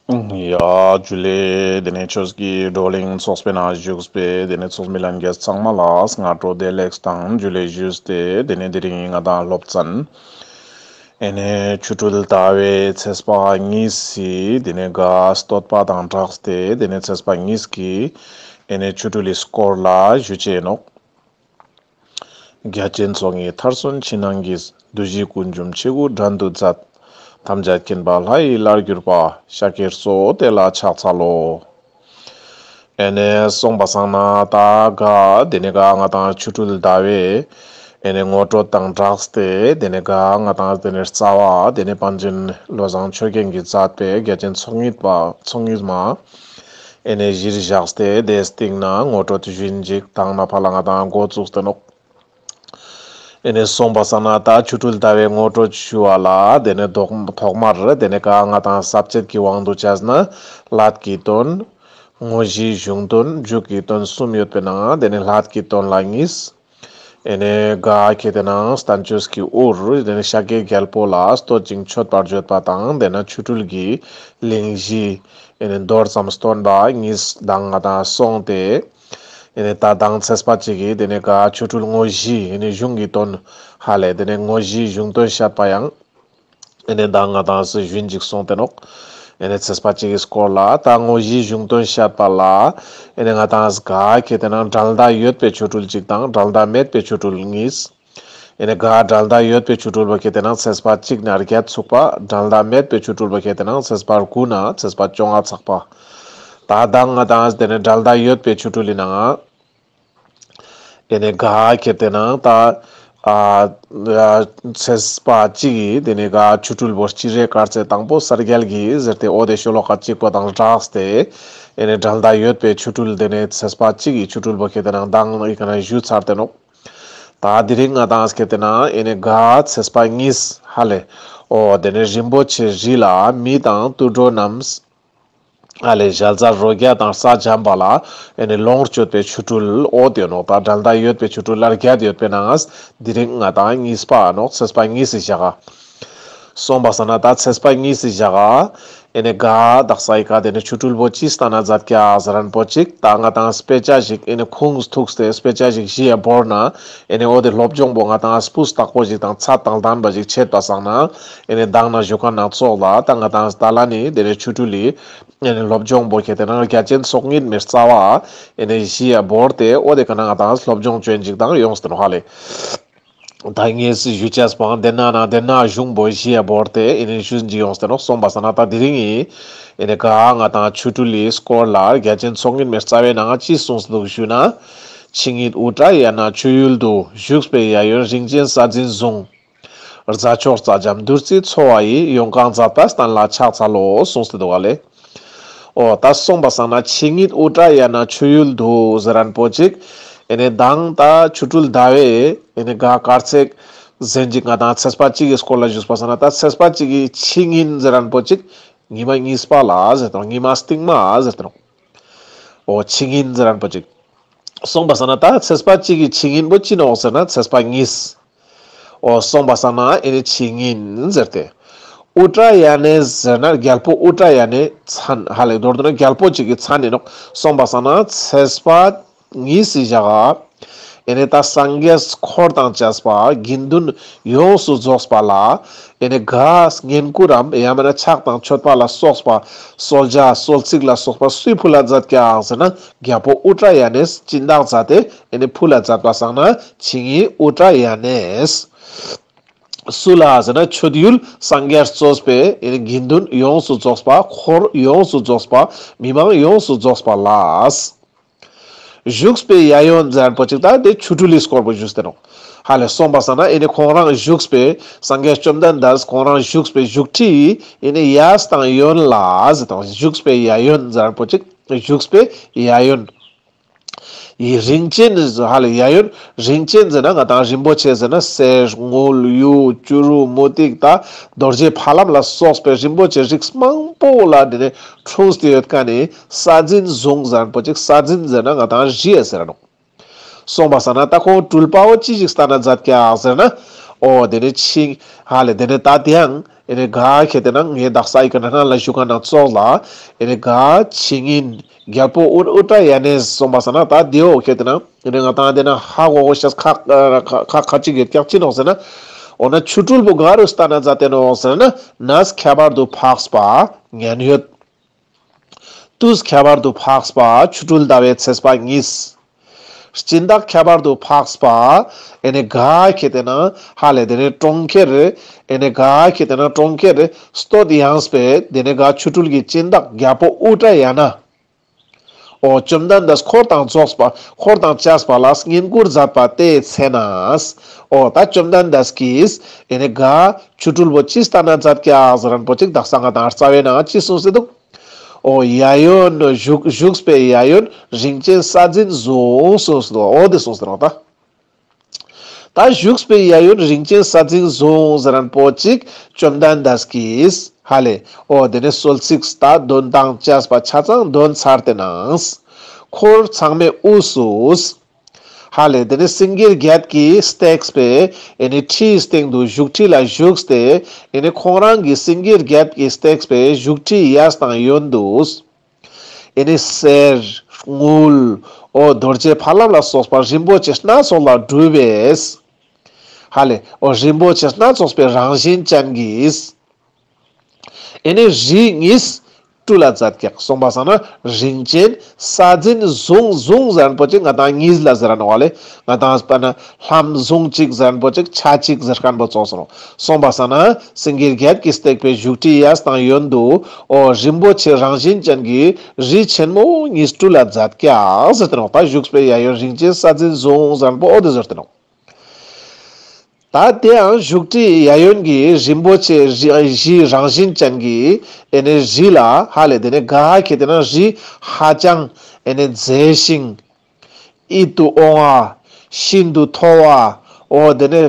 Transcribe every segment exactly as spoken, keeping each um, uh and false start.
ཡ་ཇུ་ལེ། དེ་ནས་ཆོས་ཀྱི་བགྲོ་གླེང་ཚོགས་པའི་ནང་བཞུགས་པའི་དེ་ནས་ཚོགས་མི་ལྷན་རྒྱས་ཚང་མ་ལ་སྔ་དྲོ་བདེ་ལེགས་དང་ཇུ་ལེ་ཞུས་ཏེ། དེ་ནས་དེ་རིང་ང་དང་སློབ་ཚན་ཨེ་ནས་ཆོ་འཕྲུལ་ཟླ་བའི་ཚེས་པ་གཉིས་སི་དེ་ནས་ག་བསྟོད་པ་དང་སྦྲགས་ཏེ་དེ་ནས་ཚེས་པ་གཉིས་ཀྱི་ཨེ་ནས་ཆོ་འཕྲུལ་ལི་སྐོར་ལ་ཞུ་ཅེས་ནོག། རྒྱ་ཆེན་ཚོགས་གཉིས་མཐར་སོན་ཕྱི་ནང་གི། བདུད་བཞི་ཀུན་འཇོམས་ཆོས་སྐུ་བྲན་དུ་མཛད། ཐམས་ཅད་མཁྱེན་པ་ལྷ་ཡི་ལྷར་གྱུར་པ། ཤཱཀྱའི་གཙོ་བོ་དེ་ལ་ཕྱག་འཚལ་ལོ། ཨེ་ནས་སོང་པ་སང་ན་ད་ག་དེ་ནས་ག་ང་དང་ཆོ་འཕྲུལ་ཟླ་བའི་ཨེ་ནས་ངོ་སྤྲོད་དང་སྦྲགས་ཏེ་དེ་ནས་ག་ང་དང་དེ་ནས་རྩ་བ་དེ་ནས་པཎ་ཆེན་བློ་བཟང་ཆོས་རྒྱན་གྱིས་མཛད་པའི་རྒྱ་ཆེན་ཚོགས་གཉིས་པ་ཚོགས་གཉིས་མ་ཨེ་ནས་གཞིར་བཞག་སྟེ་དེའི་སྟེང་ན་ངོ་སྤྲོད་ཞུན་ཅིག་དང་ན་ཕ་ལ་ང་དང་འགོ་བཙུགས་ཏེ་ནོག། ཨེ་ནས་སོང་པ་སང་ན་ད་ཆོ་འཕྲུལ་ཟླ་བའི་ངོ་སྤྲོད་ཞུ་བ་ལ་དེ་ནས་ཐོག་ཐོག་མར་དེ་ནས་ག་ང་དང་ས་བཅད་ཀྱི་དབང་དུ་བྱས་ན་སླད་ཀྱི་དོན། དངོས་གཞིའི་གཞུང་དོན། མཇུག་གི་དོན་གསུམ་ཡོད་པའི་ནང་དེ་ནས་སླད་ཀྱི་དོན་ལ་གཉིས། ཨེ་ནས་ག་ཁེ་ཏེ་ན་བསྟན་བཅོས་ཀྱི་དབུར་དེ་ནས་ཤཱཀྱའི་རྒྱལ་པོ་ལ་བསྟོད་ཅིང་མཆོད་པར་བརྗོད་པ་དང་དེ་ནས་ཆོ་འཕྲུལ་གྱི་གླེང་གཞི་ཨེ་ནས་མདོར་ཙམ་སྟོན་པ་གཉིས་དང་ང་དང་སོང་སྟེ། ཨེ་ནས་ད་དང་ཚེས་པ་གཅིག་གི་དེ་ནས་ག་ཆོ་འཕྲུལ་དངོས་གཞི་ཨེ་ནས་གཞུང་གི་དོན་ཧ་ལས་དེ་ནས་དངོས་གཞིའི་གཞུང་དོན་བཤད་པ་ཡང་ཨེ་ནས་ད་ང་དང་སི་ཞུན་ཅིག་སོང་སྟེ་ནོག། ཨེ་ནས་ཚེས་པ་གཅིག་གི་སྐོར་ལ་ད་དངོས་གཞིའི་གཞུང་དོན་བཤད་པ་ལ་ཨེ་ནས་ང་དང་སི་ག་ཁེ་ཏེ་ན་འགྲན་ཟླ་ཡོད་པའི་ཆོ་འཕྲུལ་གཅིག་དང་འགྲན་ཟླ་མེད་པའི་ཆོ་འཕྲུལ་གཉིས། ཨེ་ནས་ག་འགྲན་ཟླ་ཡོད་པའི་ཆོ་འཕྲུལ་པོ་ཁེ་ཏེ་ན་ཚེས་པ་གཅིག་ནས་བརྒྱད་ཚུག་པ། འགྲན་ཟླ་མེད་པའི་ཆོ་འཕྲུལ་པོ་ཁེ་ཏེ་ན་ཚེས་པ་དགུ་ནས་ཚེས་པ་བཅོ་ལྔ་ཚག་པ། ད་ད་ང་དང་དེ་ནས་འགྲན་ཟླ་ཡོད་པའི་ཆོ་འཕྲུལ་ལི་ནང་ཨེ་ནས་ག་ཁེ་ཏེ་ན་ད་ཨ་ཚེས་པ་གཅིག་གི་དེ་ནས་ག་ཆོ་འཕྲུལ་པོ་སྤྱི་རེ་དཀར་ཚེས་དང་པོ་གསལ་རྒྱལ་གྱི་ཟེར་ཏེ་འོ་དེ་ཤོ་ལོ་ཀ་གཅིག་པོ་དང་སྦྲགས་ཏེ་ཨེ་ནས་འགྲན་ཟླ་ཡོད་པའི་ཆོ་འཕྲུལ་དེ་ནས་ཚེས་པ་གཅིག་གི་ཆོ་འཕྲུལ་པོ་ཁེ་ཏེ་ན་མདང་ཨི་ཀ་ན་ཞུ་ཚར་ཏེ་ནོག། ད་དེ་རིང་ང་དང་སྐད་དེ་ན་ཨེ་ནས་ག་ཚེས་པ་གཉིས་ཧ་ལས་འོ་དེ་ནས་རིན་པོ་ཆེ་རི་ལ་མི་དང་དུད་འགྲོ་རྣམས་ཧ་ལས་ཞལ་ཟས་རོ་བརྒྱ་དང་ས་འཇམ་པ་ལ་ཨེ་ནས་ལོངས་སྤྱོད་པའི་ཆོ་འཕྲུལ་འོ་དེ་ནོག། ད་འགྲན་ཟླ་ཡོད་པའི་ཆོ་འཕྲུལ་ལ་བརྒྱད་ཡོད་པའི་ནང་དེ་རིང་ང་དང་གཉིས་པ་ནོག། ཚེས་པ་གཉིས་སི་ཞག་ག་སོང་པ་སང་ན་ད་ཚེས་པ་གཉིས་སི་ཞག་ག་ཨེ་ནས་ག་དག་ས་ཨི་ཀ་དེ་ནས་ཆོ་འཕྲུལ་པོ་ཅི་སྟན་ན་མཛད་ཀྱག་ཟེར་ན་པོ་ཅིག། ད་ང་དང་དཔེ་ཆ་ཞིག་ཨེ་ནས་ཁུངས་ཐུགས་ཏེ་དཔེ་ཆ་ཞིག་གཞི་ཡ་བོར་ན་ཨེ་ནས་འོ་དེ་སློབ་སྦྱོང་པོ་ང་དང་སྤུས་དག་པོ་ཞིག་དང་ཚད་དང་ལྡན་པ་ཞིག་ཆད་པ་སང་ན་ཨེ་ནས་མདང་ན་ཞུ་མཁན་ན་ཙོགས་ལ་ད་ང་དང་ད་ལ་ནི་དེ་ནས་ཆོ་འཕྲུལ་ལི་ཨེ་ནས་སློབ་སྦྱོང་པོ་ཁེ་ཏེ་ན་རྒྱ་ཆེན་ཚོགས་གཉིས་མའི་རྩ་བ་ཨེ་ནས་གཞི་ཡ་བོར་ཏེ་འོ་དེ་ཀ་ན་ང་དང་སློབ་སྦྱོང་ཅོན་ཅིག་དང་ཡོངས་ཏེ་ནོག་ཧ་ལས། ད་ངས་ཞུ་ཅེས་པོའང་དེ་ན་ན་དེ་ན་གཞུང་པོ་གཞི་ཡ་བོར་ཏེ་ཨེ་ནས་ཞུན་ཅིག་ཡོངས་ཏེ་ནོག། སོང་པ་སང་ན་ད་དེ་རིང་ཨི་ཨེ་ནས་ག་ང་དང་ཆོ་འཕྲུལ་ལི་སྐོར་ལ་རྒྱ་ཆེན་ཚོགས་གཉིས་མའི་རྩ་བའི་ནང་ཅི་གསུངས་འདུག་ཞུ་ན། ཕྱི་ཉིད་དབུ་སྐྲ་ཡ་ན་མཆོད་ཡུལ་དུ། བཞུགས་པའི་གཡས་གཡོན་རིན་ཆེན་ས་འཛིན་བཟུང་། རྫ་མཆོག་རྩ་འཇམ་བདུད་རྩིས་འཚོ་བ་ཡི། ཡོངས་གང་མཛད་པ་བསྟན་ལ་ཕྱག་འཚལ་ལོ། གསུངས་ཏེ་འདུག་ག་ལེ། འོ་ད་སོང་པ་སང་ན་ཕྱི་ཉིད་དབུ་སྐྲ་ཡ་ན་མཆོད་ཡུལ་དུ་ཟེར་རན་པོ་ཅིག། ཨེ་ནས་མདང་ད་ཆོ་འཕྲུལ་ཟླ་བའི་ཨེ་ནས་ག་དཀར་ཚེས་ཟེར་ཅིག་ང་དང་ཚེས་པ་གཅིག་གི་སྐོར་ལ་ཞུས་པ་སང་ན་ད་ཚེས་པ་གཅིག་གི་ཕྱི་ཉིན་ཟེར་རན་པོ་ཅིག་ཉི་མ་གཉིས་པ་ལ་ཟེར་དང་ཉི་མ་སྟིང་མ་ཟེར་དང་། འོ་ཕྱི་ཉིན་ཟེར་རན་པོ་ཅིག། སོང་པ་སང་ན་ད་ཚེས་པ་གཅིག་གི་ཕྱི་ཉིན་པོ་ཅི་ནོག་ཟེར་ན་ཚེས་པ་གཉིས། འོ་སོང་པ་སང་ན་ཨེ་ནི་ཕྱི་ཉིན་ཟེར་ཏེ། དབུ་སྐྲ་ཡ་ནས་ཟེར་ན་རྒྱལ་པོ་དབུ་སྐྲ་ཡ་ནས་མཚན་ཧ་ལས་མདོར་བསྡུ་ན་རྒྱལ་པོ་གཅིག་གི་མཚན་ཨིན་ནོག། སོང་པ་སང་ན་ཚེས་པ་གཉིས་སི་ཞག་ག་ཨེ་ནི་ད་སངས་རྒྱས་འཁོར་དང་བཅས་པ་དགེ་འདུན་ཡོངས་སུ་རྫོགས་པ་ལ་ཨེ་ནི་ག་བསྙེན་བཀུར་རམ་ཡང་མེན་ན་ཕྱག་དང་མཆོད་པ་ལ་སོགས་པ་གསོལ་ཇ་གསོལ་ཚིགས་ལ་སོགས་པ་སུས་ཕུལ་ལ་མཛད་ཀྱག་ཟེར་ན་རྒྱལ་པོ་དབུ་སྐྲ་ཡ་ནས་སྦྱིན་བདག་མཛད་དེ་ཨེ་ནི་ཕུལ་ལ་མཛད་པ་སང་ན་ཕྱི་ཉིན་དབུ་སྐྲ་ཡ་ནས། སུ་ལ་ཟེར་ན་མཆོད་ཡུལ་སངས་རྒྱས་གཙོས་པའི་ཨེ་ནི་དགེ་འདུན་ཡོངས་སུ་རྫོགས་པ་འཁོར་ཡོངས་སུ་རྫོགས་པ་མི་མང་ཡོངས་སུ་རྫོགས་པ་ལ། བཞུགས་པའི་གཡས་གཡོན་ཟེར་རན་པོ་ཅིག་ད་དེ་ཆོ་འཕྲུལ་ལི་སྐོར་པོ་ཞུས་ཏེ་ནོག། ཧ་ལས་སོང་པ་སང་ན་ཨེ་ནི་ཁོང་རང་བཞུགས་པའི་སངས་རྒྱས་བཅོམ་ལྡན་འདས་ཁོང་རང་བཞུགས་པའི་བཞུགས་ཁྲི་ཨེ་ནི་གཡས་དང་གཡོན་ལ་ཟེར་དང་བཞུགས་པའི་གཡས་གཡོན་ཟེར་རན་པོ་ཅིག་བཞུགས་པའི་གཡས་གཡོན། ཡི་རིན་ཆེན་ཧ་ལས་གཡས་གཡོན་རིན་ཆེན་ཟེར་ན་ང་དང་རིན་པོ་ཆེ་ཟེར་ན་གསེར་དངུལ་གཡུ་བྱུ་རུ་མུ་ཏིག་ད་རྡོ་རྗེ་ཕ་ལམ་ལ་སོགས་པའི་རིན་པོ་ཆེ་རིགས་མང་པོ་ལ་དེ་ནས་འཁྲུངས་ཏེ་ཡོད་མཁན་ནི་ས་འཛིན་བཟུང་ཟེར་རན་པོ་ཅིག། ས་འཛིན་ཟེར་ན་ང་དང་རི་ཡ་ཟེར་ར་ནོག། སོང་པ་སང་ན་ད་ཁོང་སྤྲུལ་པ་བོ་ཅི་ཞིག་སྟན་ན་མཛད་ཀྱག་ཟེར་ན། འོ་དེ་ནས་ཕྱི་ཧ་ལས་དེ་ནས་ད་དེ་ཡང་ ཨེ་ནེ་ག་ཁེ་ཏེ་ན་ངའི་དག་ས་ཨི་ཀ་ན་ལ་ཞུ་ཁན་ཙོགས་ལ་ཨེ་ནེ་ག་ཕྱི་ཉིན་རྒྱལ་པོ་ཨུ་ཨུ་ཏྲ་ཡ་ནས་སོང་པ་སང་ན་ད་དེའོ་ཁེ་ཏེ་ན་ཨེ་ནེ་ང་ཏང་དེ་ན་ཧ་གོ་གོ་ཤེས་ཁ་ཁ་ཁ་ཅིག་ཡོད་ཀྱག་ཅི་ནོག་ཟེར་ན། འོ་ན་ཆོ་འཕྲུལ་པོ་ག་རུ་སྟན་ན་མཛད་དེ་ནོག་ཟེར་ན། གནས་ཁྱད་པར་དུ་འཕགས་པ་མཉན་ཡོད། དུས་ཁྱད་པར་དུ་འཕགས་པ་ཆོ་འཕྲུལ་ཟླ་བའི་ཚེས་པ་གཉིས། སྦྱིན་བདག་ཁྱད་པར་དུ་འཕགས་པ་ཨེ་ནེ་ག་ཁེ་ཏེ་ན་ཧ་ལེ་དེ་ནེ་གྲོང་ཁྱེར་ཨེ་ནེ་ག་ཁེ་ཏེ་ན་གྲོང་ཁྱེར་བསྟོད་དབྱངས་པའི་དེ་ནེ་ག་ཆོ་འཕྲུལ་གྱི་སྦྱིན་བདག་རྒྱལ་པོ་ཨུ་ཏྲ་ཡ་ན། འོ་བཅོམ་ལྡན་འདས་འཁོར་དང་ཚོགས་པ་འཁོར་དང་བཅས་པ་ལ་བསྙེན་བཀུར་མཛད་པ་དེའི་ཚེ་ན། འོ་ད་བཅོམ་ལྡན་འདས་ཀྱིས་ཨེ་ནེ་ག་ཆོ་འཕྲུལ་པོ་ཅི་སྟན་ན་མཛད་ཀྱག་ཟེར་ཁན་པོ་ཅིག་དག་ས་ང་ཏང་རྩ་བའི་ནང་ཅི་གསུངས་ཏེ་འདུག་འོ་གཡས་གཡོན་བཞུགས་བཞུགས་པའི་གཡས་གཡོན་རིན་ཆེན་ས་འཛིན་བཟུང་གསུངས་ཏེ་འདུག་འོ་དེ་གསུངས་ཏེ་ནོག་ད། ད་བཞུགས་པའི་གཡས་གཡོན་རིན་ཆེན་ས་འཛིན་བཟུང་ཟེར་ཁན་པོ་ཅིག་བཅོམ་ལྡན་འདས་ཀྱིས་ཧ་ལེ་འོ་དེ་ནེ་གསོལ་ཚིགས་ད་འདོན་དང་བཅས་པ་ཆ་ཚང་འདོན་ཚར་ཏེ་ནང་འཁོར་ཚང་མའི་དབུས་སུ་ཧ་ལེ་དེ་ནེ་སེང་གེ་བརྒྱད་ཀྱིས་བཏེགས་པའི་ཨེ་ནེ་ཁྲིའི་སྟེང་དུ་བཞུགས་ཁྲི་ལ་བཞུགས་ཏེ་ཨེ་ནེ་ཁོང་རང་གི་སེང་གེ་བརྒྱད་ཀྱིས་བཏེགས་པའི་བཞུགས་ཁྲི་གཡས་དང་གཡོན་དུ་ཨེ་ནེ་གསེར་དངུལ་འོ་རྡོ་རྗེ་ཕ་ལམ་ལ་སོགས་པ་རིན་པོ་ཆེ་སྣ་ཚོགས་ལས་གྲུབ་པས། ཧ་ལེ་འོ་རིན་པོ་ཆེ་སྣ་ཚོགས་པའི་རང་བཞིན་ཅན་གྱིས་ཨེ་ནེ་རི་གཉིས་སྤྲུལ་ལ་མཛད་ཀྱག་སོང་པ་སང་ན་རིན་ཆེན་ས་འཛིན་བཟུང་བཟུང་ཟེར་ཁན་པོ་ཅིག་ང་ཏང་གཉིས་ལ་ཟེར་ར་ནོག་ལེ། ང་ཏང་སྤེར་ན་ལྷམ་བཟུང་ཅིག་ཟེར་ཁན་པོ་ཅིག་ཆ་ཅིག་ཟེར་ཁན་པོ་ཙོགས་སོང་། སོང་པ་སང་ན་སེང་གེ་བརྒྱད་ཀྱིས་བཏེགས་པའི་བཞུགས་ཁྲི་གཡས་དང་གཡོན་དུ་འོ་རིན་པོ་ཆེ་རང་བཞིན་ཅན་གྱི་རི་ཆེན་མོ་གཉིས་སྤྲུལ་ལ་མཛད་ཀྱག་ཟེར་ཏེ་ནོག་ད་བཞུགས་པའི་གཡས་གཡོན་རིན་ཆེན་ས་འཛིན་བཟུང་ཟེར་ཁན་པོ་འོ་དེ་ཟེར་ཏེ་ནོག་ད་དེའང་བཞུགས་ཁྲི་གཡས་གཡོན་གྱི་རིན་པོ་ཆེ་རི་གཞི་རང་བཞིན་ཅན་གྱི་ཨེ་ནེ་རི་ལ་ཧ་ལེ་དེ་ནེ་ག་ཁེ་ཏེ་ན་རི་ཧ་ཅང་ཨེ་ནེ་མཛེས་ཤིང་ཡིད་དུ་འོང་བ་ཤིན་ཏུ་མཐོ་བ་འོ་དེ་ནེ་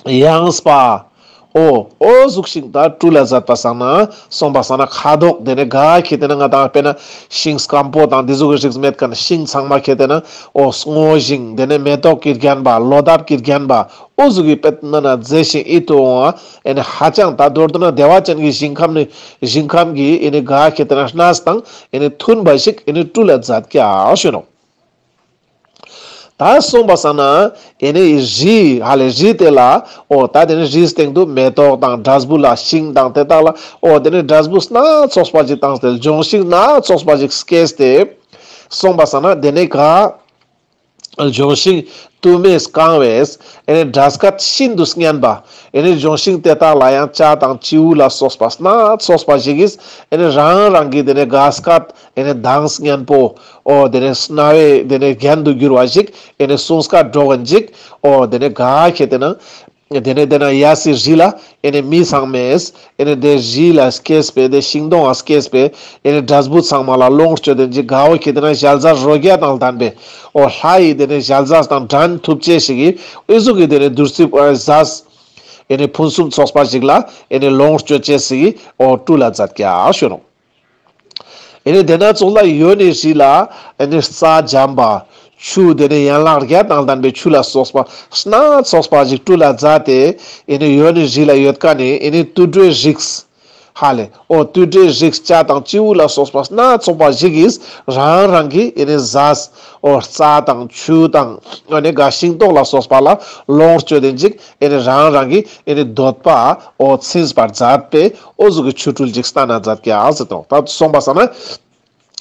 ཡངས་པ་འོ་འོ་ཟུག་ཤིག་ད་སྤྲུལ་ལ་མཛད་པ་སང་ན་སོང་པ་སང་ན་ཁ་དོག་དེ་ནེ་ག་ཁེ་ཏེ་ན་ང་ཏང་སྤེར་ན་ཤིང་སྐམ་པོ་དང་དེ་ཟུག་གི་རིགས་མེད་ཁན་ཤིང་ཚང་མ་ཁེ་ཏེ་ན་འོ་སྔོ་ཞིང་དེ་ནེ་མེ་ཏོག་གིས་བརྒྱན་པ་ལོ་འདབ་ཀྱིས་བརྒྱན་པ་འོ་ཟུག་གི་སྤེར་ན་མཛེས་ཤིང་ཡིད་དུ་འོང་བ་ཨེ་ནེ་ཧ་ཅང་ད་མདོར་བསྡུ་ན་བདེ་བ་ཅན་གྱི་ཞིང་ཁམས་ནི་ཞིང་ཁམས་ཀྱི་ཨེ་ནེ་ག་ཁེ་ཏེ་ན་གནས་དང་ཨེ་ནེ་མཐུན་པ་ཞིག་ཨེ་ནེ་སྤྲུལ་ལ་མཛད་ཀྱག་ཞུ་ནོག་ད་སོང་པ་སང་ན་ཨེ་ནེ་རི་ཧ་ལེ་རི་དེ་ལ་འོ་ད་དེ་ནེ་རིའི་སྟེང་དུ་མེ་ཏོག་དང་འབྲས་བུ་ལ་ཤིང་དང་དེ་དག་ལ་འོ་དེ་ནེ་འབྲས་བུ་སྣ་ཚོགས་པ་ཞིག་བཏང་སྟེ་ལྗོན་ཤིང་སྣ་ཚོགས་པ་ཞིག་སྐྱེས་ཏེ་སོང་པ་སང་ན་དེ་ནེ་ག་ལྗོན་ཤིང་དུ་མས་བཀང་བས་ཨེ་ནེ་སྒྲ་སྐད་ཤིན་ཏུ་སྙན་པ། ཨེ་ནེ་ལྗོན་ཤིང་དེ་དག་ལ་ཡང་བྱ་དང་བྱིའུ་ལ་སོགས་པ་སྣ་ཚོགས་པ་ཞིག་གིས་ཨེ་ནེ་རང་རང་གི་དེ་ནེ་ག་སྐད་ཨེ་ནེ་གདངས་སྙན་པོ་འོ་དེ་ནེ་རྣ་བའི་དེ་ནེ་རྒྱན་དུ་གྱུར་བ་ཞིག་ཨེ་ནེ་གསུང་སྐད་སྒྲོག་གིན་ཅིག་འོ་དེ་ནེ་ག་ཁེ་ཏེ་ན་དེ་ནེ་དེ་ན་གཡས་སི་རི་ལ་ཨེ་ནེ་མི་ཚང་མས་ཨེ་ནེ་དེ་རི་ལ་སྐྱེས་པའི་དེ་ཤིང་སྡོང་ལ་སྐྱེས་པའི་ཨེ་ནེ་འབྲས་བུ་ཚང་མ་ལ་ལོངས་སྤྱོད་དེ་ཅིག་ག་འོ་ཁེ་ཏེ་ན་ཞལ་ཟས་རོ་བརྒྱ་དང་ལྡན་པའི་འོ་ལྷ་ཡི་དེ་ནེ་ཞལ་ཟས་དང་འགྲན་ཐུབ་ཅེས་ཞིག་གི་འོ་ཟུག་གི་དེ་ནེ་བདུད་རྩི་ཨེ་ཟས་ཨེ་ནེ་ཕུན་སུམ་ཚོགས་པ་ཞིག་ལ་ཨེ་ནེ་ལོངས་སྤྱོད་ཅེས་ཞིག་གི་འོ་སྤྲུལ་ལ་མཛད་ཀྱག་ཞུ་ནོག་ཨེ་ནེ་དེ་ན་ཙོགས་ལ་གཡོན་ནི་རི་ལ་ཨེ་ནེ་རྩྭ་འཇམ་པ་ཆུ་དེ་ནེ་ཡན་ལག་བརྒྱད་དང་ལྡན་པའི་ཆུ་ལ་སོགས་པ་སྣ་ཚོགས་པ་ཞིག་སྤྲུལ་ལ་མཛད་དེ་ཨེ་ནེ་གཡོན་ནི་རི་ལ་ཡོད་ཁན་ནི་ཨེ་ནེ་དུད་འགྲོའི་རིགས་ཧ་ལེ་འོ་དུད་འགྲོའི་རིགས་བྱ་དང་བྱིའུ་ལ་སོགས་པ་སྣ་ཚོགས་པ་ཞིག་གིས་རང་རང་གི་ཨེ་ནེ་ཟས་འོ་རྩྭ་དང་ཆུ་དང་ཨེ་ནེ་ག་ཤིང་ཏོག་ལ་སོགས་པ་ལ་ལོངས་སྤྱོད་དེ་ཅིག་ཨེ་ནེ་རང་རང་གི་ཨེ་ནེ་འདོད་པ་འོ་ཚིམས་པར་མཛད་པའི་འོ་ཟུག་གི་ཆོ་འཕྲུལ་ཅིག་སྟན་ན་མཛད་ཀྱག་ཟེར་ཏེ་ནོག་ད་སོང་པ་སང་ན་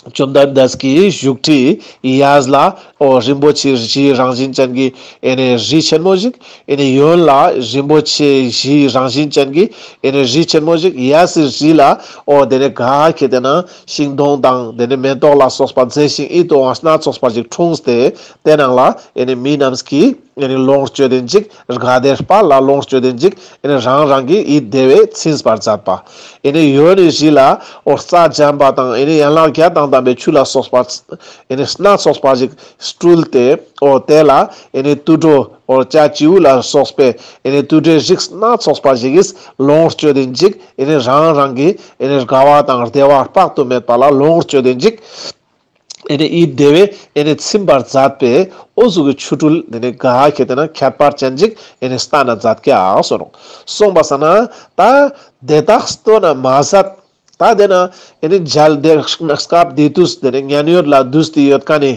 བཅོམ་ལྡན་འདས་ཀྱི་བཞུགས་ཁྲི་གཡས་ལ་འོ་རིན་པོ་ཆེ་བཞིའི་རང་བཞིན་ཅན་གྱི་ཨེ་ནེ་རི་ཆེན་མོ་ཞིག་ཨེ་ནེ་གཡོན་ལ་རིན་པོ་ཆེ་བཞིའི་རང་བཞིན་ཅན་གྱི་ཨེ་ནེ་རི་ཆེན་མོ་ཞིག་གཡས་སི་རི་ལ་འོ་དེ་ནེ་ག་ཁེ་ཏེ་ན་ཤིང་སྡོང་དང་དེ་ནེ་མེ་ཏོག་ལ་སོགས་པ་མཛེས་ཤིང་ཡིད་དུ་འོང་བ་སྣ་ཚོགས་པ་ཞིག་འཁྲུངས་ཏེ་དེ་ནང་ལ་ཨེ་ནེ་མི་རྣམས་ཀྱིས་ཨེ་ནེ་ལོངས་སྤྱོད་དེ་ཅིག་དགའ་བདེ་དཔལ་ལ་ལོངས་སྤྱོད་དེ་ཅིག་ཨེ་ནེ་རང་རང་གི་ཡིད་བདེ་བས་ཚིམས་པར་མཛད་པ། ཨེ་ནེ་གཡོན་ནི་རི་ལ་འོ་རྩྭ་འཇམ་པ་དང་ཨེ་ནེ་ཡན་ལག་བརྒྱད་དང་ལྡན་པའི་ཆུ་ལ་སོགས་པ་ཨེ་ནེ་སྣ་ཚོགས་པ་ཞིག་སྤྲུལ་ཏེ་འོ་དེ་ལ་ཨེ་ནེ་དུད་འགྲོ་འོ་བྱ་བྱིའུ་ལ་སོགས་པའི་ཨེ་ནེ་དུད་འགྲོའི་རིགས་སྣ་ཚོགས་པ་ཞིག་གིས་ལོངས་སྤྱོད་དེ་ཅིག་ཨེ་ནེ་རང་རང་གི་ཨེ་ནེ་དགའ་བ་དང་བདེ་བ་དཔག་ཏུ་མེད་པ་ལ་ལོངས་སྤྱོད་དེ་ཅིག་ ཨེ་ནེ་ཡིད་བདེ་བའི་ཨེ་ནེ་ཚིམ་པར་མཛད་པའི་འོ་ཟུག་གི་ཆོ་འཕྲུལ་དེ་ནེ་ག་ཁེ་ཏེ་ན་ཁྱད་པར་ཅན་ཅིག་ཨེ་ནེ་སྟན་ན་མཛད་ཀྱག་གསུངས་ནོག། གསུངས་པ་སང་ན་ད་དེ་དག་སྟོན་ན་མ་ཟད། ད་དེ་ན་ཨེ་ནེ་མཇལ་དེ་སྐབས་དེ་དུས་དེ་ནེ་མཉན་ཡོད་ལ་འདུས་ཏེ་ཡོད་མཁན་ནི་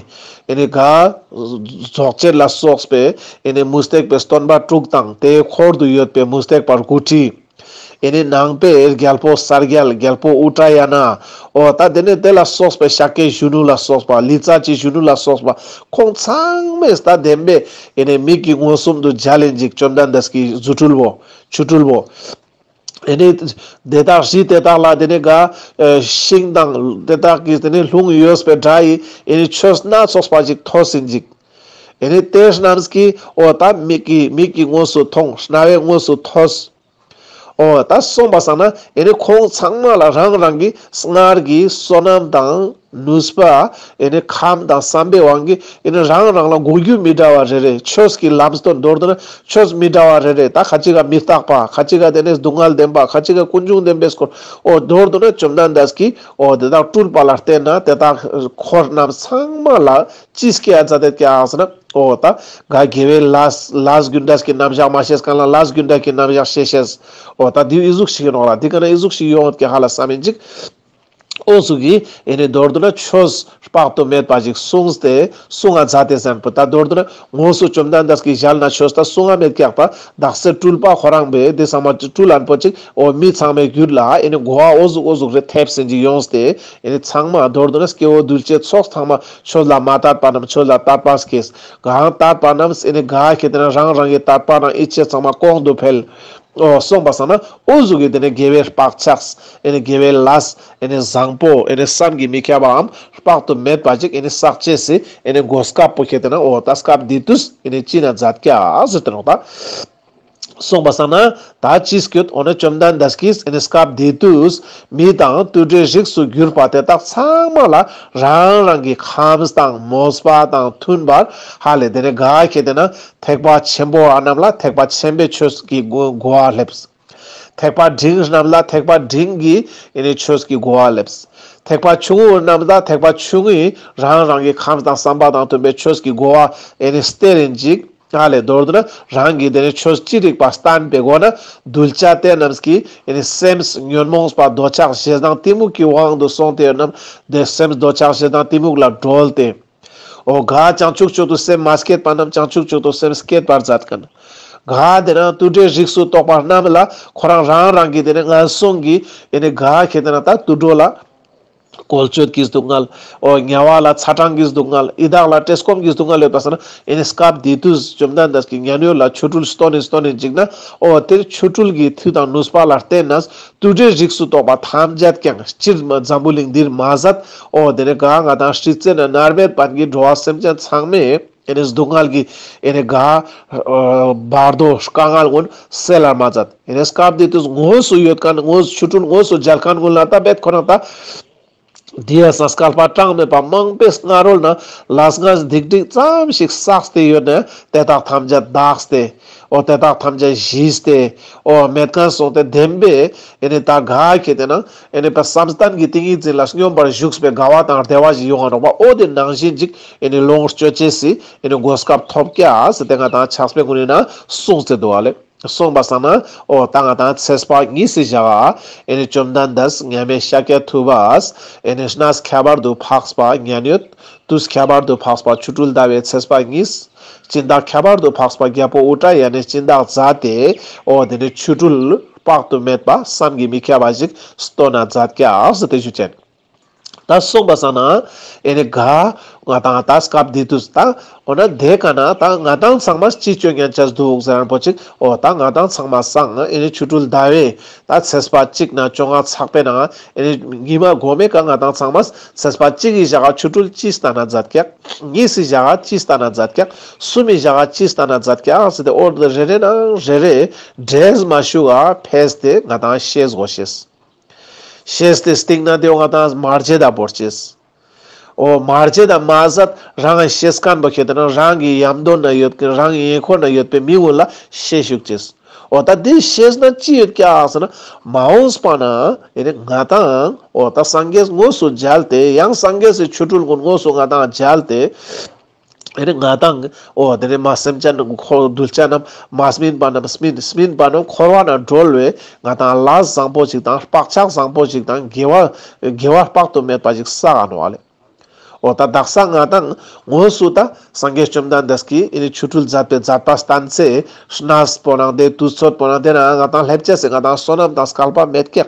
ཨེ་ནེ་ག་རྫོགས་བྱེད་ལ་སོགས་པའི་ཨེ་ནེ་མུ་སྟེགས་པའི་སྟོན་པ་དྲུག་དང་དེའི་འཁོར་དུ་ཡོད་པའི་མུ་སྟེགས་པ་དགུ་ཁྲི། ཨེ་ནེ་ནང་པའི་རྒྱལ་པོ་གསལ་རྒྱལ་རྒྱལ་པོ་ཨུ་ཏྲ་ཡ་ན། འོ་ད་དེ་ནེ་དེ་ལ་སོགས་པའི་ཤཱཀྱའི་གཞོན་ནུ་ལ་སོགས་པ་ལི་ཙ་བྱིའི་གཞོན་ནུ་ལ་སོགས་པ་ཁོང་ཚང་མས་ད་བདེན་པའི་ཨེ་ནེ་མིག་གི་མངོན་སུམ་དུ་མཇལ་ལེན་ཅིག་བཅོམ་ལྡན་འདས་ཀྱི་རྫུ་འཕྲུལ་བོ་ཆོ་འཕྲུལ་བོ། ཨེ་ནེ་དེ་དག་རི་དེ་དག་ལ་དེ་ནེ་ག་ཤིང་དང་དེ་དག་གི་དེ་ནེ་ལྷུང་ཡོད་པའི་སྒྲ་ཡི་ཨེ་ནེ་ཆོས་སྣ་ཚོགས་པ་ཅིག་ཐོས་ཟིན་ཅིག། ཨེ་ནེ་དེ་རྣམས་ཀྱིས་འོ་ད་མིག་གི་མིག་གི་དངོས་སུ་མཐོང་རྣ་བའི་དངོས་སུ་ཐོས། འོ་ད་གསུངས་པ་སང་ན་ཨེ་ནེ་ཁོང་ཚང་མ་ལ་རང་རང་གི་སྔར་གྱི་བསོད་ནམས་དང་ནུས་པ་ཨེ་ནེ་ཁམས་དང་བསམ་པའི་དབང་གིས་ཨེ་ནེ་རང་རང་ལ་གོ་རྒྱུ་མི་འདྲ་བ་རེ་རེ་ཆོས་ཀྱི་ལམ་སྟོན་མདོར་བསྡུ་ན་ཆོས་མི་འདྲ་བ་རེ་རེ་ད་ཁ་ཅིག་ག་མི་རྟག་པ་ཁ་ཅིག་ག་དེ་ནེ་སྡུག་བསྔལ་བདེན་པ་ཁ་ཅིག་ག་ཀུན་འབྱུང་བདེན་པའི་སྐོར་འོ་མདོར་བསྡུ་ན་བཅོམ་ལྡན་འདས་ཀྱིས་འོ་དེ་དག་སྤྲུལ་པ་ལ་བརྟེན་ན་དེ་དག་འཁོར་རྣམས་ཚང་མ་ལ་ཅི་སྐྱེ་ཡ་མཛད་དེ་ཀྱག་ཟེར་ན། འོ་ད་ག་དགེ་བའི་ལས་ལས་རྒྱུ་འབྲས་ཀྱི་རྣམ་གཞག་མ་ཤེས་མཁན་ལ་ལས་རྒྱུ་འབྲས་ཀྱི་རྣམ་གཞག་ཤེས་ཤེས། འོ་ད་འདི་ཨི་ཟུག་ཞིག་ཡིན་ནོག་ལ་འདི་ག་ན་ཨི་ཟུག་ཞིག་ཡོང་ཡོད་ཀྱག་ཧ་ལ་བསམ་ཡིན་ཅིག། འོ་ཟུག་གི་ཨེ་ནེ་མདོར་བསྡུ་ན་ཆོས་དཔག་ཏུ་མེད་པ་ཞིག་གསུངས་ཏེ་གསུང་ང་མཛད་དེ་ཟེར་ན་པོ་ད་མདོར་བསྡུ་ན་དངོས་སུ་བཅོམ་ལྡན་འདས་ཀྱི་ཞལ་ནས་ཆོས་ད་གསུང་ང་མེད་ཀྱག་པ། དག་ས་སྤྲུལ་པ་ཁོ་རང་བས་དེ་ཚང་མ་སྤྲུལ་ལན་པོ་ཅིག་འོ་མི་ཚང་མའི་རྒྱུད་ལ་ཨེ་ནེ་གོ་བ་འོ་ཟུག་འོ་ཟུག་རེ་ཐེབས་ཟིན་ཅིག་ཡོངས་ཏེ་ཨེ་ནེ་ཚང་མ་མདོར་བསྡུ་ན་སྐྱེ་བོ་གདུལ་བྱའི་ཚོགས་ཚང་མ་ཆོས་ལ་མ་དད་པ་རྣམས་ཆོས་ལ་དད་པ་སྐྱེས། གང་དད་པ་རྣམས་ཨེ་ནེ་ག་ཁེ་ཏེ་ན་རང་རང་གི་དད་པ་དང་ཡིད་ཆེས་ཚང་མ་གོང་དུ་འཕེལ། འོ་གསུངས་པ་སང་ན་འོ་ཟུག་གི་དེ་ནེ་དགེ་བའི་བག་ཆགས་ཨེ་ནེ་དགེ་བའི་ལས་ཨེ་ནེ་བཟང་པོ་ཨེ་ནེ་བསམ་གྱིས་མི་ཁྱབ་པའམ་དཔག་ཏུ་མེད་པ་ཅིག་ཨེ་ནེ་བསགས་ཅེས་སི་ཨེ་ནེ་གོ་སྐབས་པོ་ཁེ་ཏེ་ན་འོ་ད་སྐབས་འདི་དུས་ཨེ་ནེ་ཅི་ན་མཛད་ཀྱག་ཟེར་ཏེ་ནོག་ད། གསུངས་པ་སང་ན་ད་ཅི་སྐྱོད་འོ་ན་བཅོམ་ལྡན་འདས་ཀྱིས་ཨེ་ནེ་སྐབས་འདི་དུས་མི་དང་དུད་འགྲོའི་རིགས་སུ་གྱུར་པ་དེ་དག་ཚང་མ་ལ་རང་རང་གི་ཁམས་དང་མོས་པ་དང་མཐུན་པར་ཧ་ལས་དེ་ནེ་ག་ཁེ་ཏེ་ན་ཐེག་པ་ཆེན་པོ་བ་རྣམས་ལ་ཐེག་པ་ཆེན་པོའི་ཆོས་ཀྱི་གོ་གོ་བ་སླེབས། ཐེག་པ་འབྲིང་རྣམས་ལ་ཐེག་པ་འབྲིང་གི་ཨེ་ནེ་ཆོས་ཀྱི་གོ་བ་སླེབས། ཐེག་པ་ཆུང་ངུ་རྣམས་ལ་ཐེག་པ་ཆུང་ངུའི་རང་རང་གི་ཁམས་དང་བསམ་པ་དང་མཐུན་པའི་ཆོས་ཀྱི་གོ་བ་ཨེ་ནེ་སྟེར་ཡིན་ཅིག། ཨ་ལས་མདོར་བསྡུ་ན་རང་གི་དེ་ནེ་ཆོས་ཅི་རིགས་པ་བསྟན་པའི་སྒོ་ནས་གདུལ་བྱ་དེ་རྣམས་ཀྱི་ཨེ་ནེ་སེམས་ཉོན་མོངས་པ་འདོད་ཆགས་ཞེ་སྡང་གཏི་མུག་གི་དབང་དུ་སོང་སྟེ་ཡོད་རྣམས་དེ་སེམས་འདོད་ཆགས་ཞེ་སྡང་གཏི་མུག་ལ་གྲོལ་ཏེ། འོ་ག་བྱང་ཆུབ་མཆོག་ཏུ་སེམས་མ་བསྐྱེད་པ་རྣམས་བྱང་ཆུབ་མཆོག་ཏུ་སེམས་བསྐྱེད་པར་མཛད་མཁན། ག་དེ་ན་དུད་འགྲོའི་རིགས་སུ་གཏོགས་པ་རྣམས་ལ་ཁོ་རང་རང་རང་གི་དེ་ནེ་ངན་སོང་གི་ཨེ་ནེ་ག་ཁེ་ཏེ་ན་ད་དུད་འགྲོ་ལ་བཀོལ་སྤྱོད་ཀྱི་སྡུག་བསྔལ། འོ་དམྱལ་བ་ལ་ཚ་གྲང་གི་སྡུག་བསྔལ། ཡི་དྭགས་ལ་བཀྲེས་སྐོམ་གྱི་སྡུག་བསྔལ་ཡོད་པ་སང་ན་ཨེ་ནེ་སྐབས་འདི་དུས་བཅོམ་ལྡན་འདས་ཀྱིས་མཉན་ཡོད་ལ་ཆོ་འཕྲུལ་སྟོན་ནི་སྟོན་ནི་ཅིག་ན་འོ་དེ་ཆོ་འཕྲུལ་གྱི་མཐུ་དང་ནུས་པ་ལ་བརྟེན་ནས་དུད་འགྲོའི་རིགས་སུ་གཏོགས་པ་ཐམས་ཅད་ཀྱང་སྤྱིར་འཛམ་བུ་གླིང་འདིར་མ་ཟད། འོ་དེ་ནེ་ག་ང་དང་སྲིད་རྩེ་ན་མནར་མེད་པ་གི་འགྲོ་བ་སེམས་ཅན་ཚང་མས་ཨེ་ནེ་སྡུག་བསྔལ་གྱི་ཨེ་ནེ་ག་བར་དོ་དཀའ་ངལ་ཀུན་སེལ་ལ་མ་མཛད། ཨེ་ནེ་སྐབས་འདི་དུས་དངོས་སུ་ཡོད་མཁན་དངོས་སུ་ཆོ་འཕྲུལ་དངོས་སུ་མཇལ་མཁན་ཀུན་ལ་ད་བེད་ཁོ་ན་ད། དེ་ཡ་སང་བསྐལ་པ་གྲངས་མེད་པ་མང་པོའི་སྔ་རོལ་ན་ལས་ངན་སྡིག་སྒྲིབ་ཙམ་ཞིག་བསགས་ཏེ་ཡོད་ན་དེ་དག་ཐམས་ཅད་དག་སྟེ། འོ་དེ་དག་ཐམས་ཅད་ཞི་སྟེ། འོ་མེད་མཁན་སོང་སྟེ་བདེན་པའི་ཨེ་ནེ་ད་ག་ཁེ་ཏེ་ན་ཨེ་ནེ་བསམ་གཏན་གྱི་ཏིང་ངེ་འཛིན་ལ་སྙོམས་པར་ཞུགས་པའི་དགའ་བ་དང་བདེ་བ་ཞིག་ཡོང་ང་ནོག་པ། འོ་དེ་ནང་བཞིན་ཅིག་ཨེ་ནེ་ལོངས་སྤྱོད་ཅེས་སི་ཨེ་ནེ་གོ་སྐབས་ཐོབ་ཀྱག་ཟེར་ཏེ་ང་དང་ཕྱག་དཔེ་ཀུན་ནི་ན་གསུངས་ཏེ་འདུག་ཨ་ལེ། གསུངས་པ་སང་ན་འོ་ད་ང་དང་ཚེས་པ་གཉིས་སི་ཞག་ཨེ་ནེ་བཅོམ་ལྡན་འདས་མཉམ་མེད་ཤཱཀྱ་ཐུབ་པས་ཨེ་ནེ་གནས་ཁྱད་པར་དུ་འཕགས་པ་མཉན་ཡོད། དུས་ཁྱད་པར་དུ་འཕགས་པ་ཆོ་འཕྲུལ་ཟླ་བའི་ཚེས་པ་གཉིས། སྦྱིན་བདག་ཁྱད་པར་དུ་འཕགས་པ་རྒྱལ་པོ་ཨུ་ཏྲ་ཡ་ནས་སྦྱིན་བདག་མཛད་དེ་འོ་དེ་ནེ་ཆོ་འཕྲུལ་དཔག་ཏུ་མེད་པ་བསམ་གྱིས་མི་ཁྱབ་པ་ཞིག་སྟོན་ན་མཛད་ཀྱག་ཟེར་ཏེ་ཞུ་ཅེན། ད་གསུངས་པ་སང་ན་ཨེ་ནེ་ག་ང་དང་ད་སྐབས་འདི་དུས་ད་འོ་ན་དེ་ག་ན་ད་ང་དང་ཚང་མ་ཅི་ཅོ་ཉན་ཆ་འདུག་ཟེར་རན་པོ་ཅིག། འོ་ད་ང་དང་ཚང་མ་སང་ཨེ་ནེ་ཆོ་འཕྲུལ་ཟླ་བའི་ད་ཚེས་པ་གཅིག་ན་བཅོ་ལྔ་ཚག་པའི་ནང་ཨེ་ནེ་ཉི་མ་གོ་མའི་ཀ་ང་དང་ཚང་མ་ཚེས་པ་གཅིག་གི་ཞག་ཆོ་འཕྲུལ་ཅི་སྟན་ན་མཛད་ཀྱག། གཉིས་སི་ཞག་ཅི་སྟན་ན་མཛད་ཀྱག། གསུམ་མི་ཞག་ཅི་སྟན་ན་མཛད་ཀྱག་ཟེར་ཏེ་འོ་དེ་རེ་རེ་ནང་རེ་རེ་འདྲེས་མ་ཞུགས་ཨ་ཕེས་ཏེ་ང་དང་ཤེས་དགོས་ཤེས། ཤེས་ཏེ་སྟིང་ན་དེ་འོ་ང་དང་མ་བརྗེད་ད་བོར་ཅེས། འོ་མ་བརྗེད་ད་མ་ཟད་རང་ཤེས་མཁན་པོ་ཁྱེད་དེ་ན་རང་གི་ཡམ་དོ་ན་ཡོད་མཁན་རང་གི་ཡེ་ཁོ་ན་ཡོད་པའི་མི་ངོ་ལ་ཤེས་ཤུགས་ཅེས། འོ་ད་དེ་ཤེས་ན་ཅི་ཡོད་ཀྱག་ཟེར་ན། མ་འོངས་པ་ན་ཨེ་ནི་ང་དང་འོ་ད་སངས་རྒྱས་དངོས་སུ་མཇལ་ཏེ་ཡང་སངས་རྒྱས་སི་ཆོ་འཕྲུལ་ཀུན་དངོས་སུ་ང་དང་མཇལ་ཏེ། ཨེ་ནི་ང་དང་འོ་དེ་ནི་མ་སེམས་ཅན་འཁོར་གདུལ་བྱ་རྣམས་མ་སྨིན་པ་རྣམས་སྨིན་སྨིན་པ་རྣམས་འཁོར་བ་ན་གྲོལ་བའི་ང་དང་ལས་བཟང་པོ་ཞིག་དང་བག་ཆགས་བཟང་པོ་ཞིག་དང་དགེ་བ་དགེ་བ་དཔག་ཏུ་མེད་པ་ཞིག་བསགས་ནོག་ལེ། འོ་ད་དག་ས་ང་དང་དངོས་སུ་ད་སངས་རྒྱས་བཅོམ་ལྡན་འདས་ཀྱིས་ཨེ་ནི་ཆོ་འཕྲུལ་མཛད་པའི་མཛད་པ་བསྟན་ཚེ་གནས་པོ་ནང་དེ་དུས་ཚོད་པོ་ནང་དེ་ན་ང་དང་སླེབས་ཅེས་སི་ང་དང་བསོད་ནམས་དང་སྐལ་པ་མེད་ཀྱག་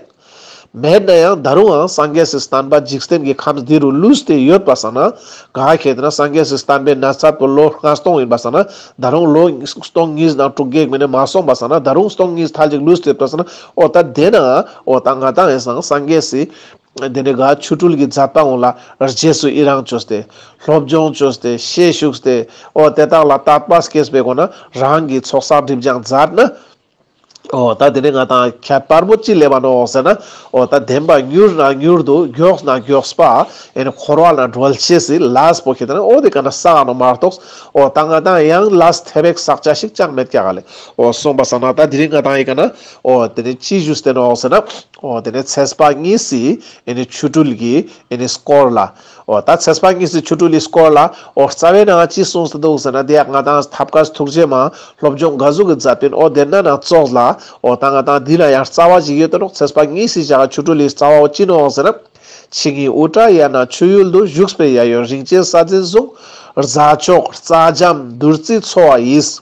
མེད་ན་ཡང་ད་རུང་ཡང་སངས་རྒྱས་སི་བསྟན་པ་འཇིག་རྟེན་གྱི་ཁམས་འདི་རུ་ལུས་ཏེ་ཡོད་པ་སང་ན། ག་ཁེ་ཏེ་ན་སངས་རྒྱས་སི་བསྟན་པའི་གནས་ཚད་པོ་ལོ་ལྔ་སྟོང་ཡིན་པ་སང་ན། ད་རུང་ལོ་སྟོང་གཉིས་དང་དྲུག་བརྒྱའི་མི་ནས་མ་སོང་པ་སང་ན། ད་རུང་སྟོང་གཉིས་ཐལ་ཅིག་ལུས་ཏེ་ཡོད་པ་སང་ན། འོ་ད་དེ་ན་འོ་ད་ང་དང་ཡང་སངས་རྒྱས་སི་དེ་ནས་ག་ཆོ་འཕྲུལ་གྱི་མཛད་པ་འོང་ལ་རྗེས་སུ་ཡི་རང་བཅོས་ཏེ། སློབ་སྦྱོང་བཅོས་ཏེ། ཤེས་ཞུགས་ཏེ། འོ་དེ་དག་ལ་དད་པ་སྐྱེས་པའི་སྒོ་ནས་རང་གི་ཚོགས་བསགས་སྒྲིབ་སྦྱང་མཛད་ན། འོ་ད་དེ་ནས་ང་དང་ཁྱད་པར་པོ་ཅི་སླེབ་བ་ནོག་ཟེར་ན། འོ་ད་བདེན་པ་མྱུར་ན་མྱུར་དུ་མགྱོགས་ན་མགྱོགས་པ་ཨེ་ནི་འཁོར་བ་ལ་གྲོལ་ཅེས་སི་ལས་པོ་ཁེ་ཏེ་ན་འོ་དེ་ཀ་ན་བསགས་ནོག་མ་གཏོགས། འོ་ད་ང་དང་ཡང་ལས་ཐེབས་པའི་བསགས་ཅེས་ཞིག་ཅང་མེད་ཀྱག་ལེ། འོ་སོང་པ་སང་ན་ད་དེ་རིང་ང་དང་ཨི་ཀ་ན་འོ་དེ་ནས་ཅི་ཞུས་ཏེ་ནོག་ཟེར་ན། འོ་དེ་ནས་ཚེས་པ་གཉིས་སི་ཨེ་ནི་ཆོ་འཕྲུལ་གྱི་ཨེ་ནི་སྐོར་ལ། འོ་ད་ཚེས་པ་གཉིས་སི་ཆོ་འཕྲུལ་ལི་སྐོར་ལ་འོ་རྩ་བའི་ནང་ཅི་གསུངས་ཏེ་འདུག་ཟེར་ན། དེ་ཡང་ང་དང་ཐབས་མཁས་ཐུགས་རྗེ་མ་སློབ་སྦྱོང་ག་ཟུག་གི་མཛད་པིན། འོ་དེ་ན་ན་ཙོགས་ལ་འོ་ད་ང་དང་འདི་ལ་ཡང་རྩ་བ་ཞིག་ཡོད་དེ་ནོག་ཚེས་པ་གཉིས་སི་ཞག་ཆོ་འཕྲུལ་ལི་རྩ་བ་འོ་ཅི་ནོག་ཟེར་ན། ཕྱི་ཉིན་ཨུ་ཏྲ་ཡ་ན་ཆོས་ཡུལ་དུ། བཞུགས་པའི་གཡས་གཡོན་རིན་ཆེན་ས་འཛིན་གཟུངས། རྩྭ་མཆོག་རྩྭ་འཇམ་བདུད་རྩི་འཚོ་བ་ཡིས།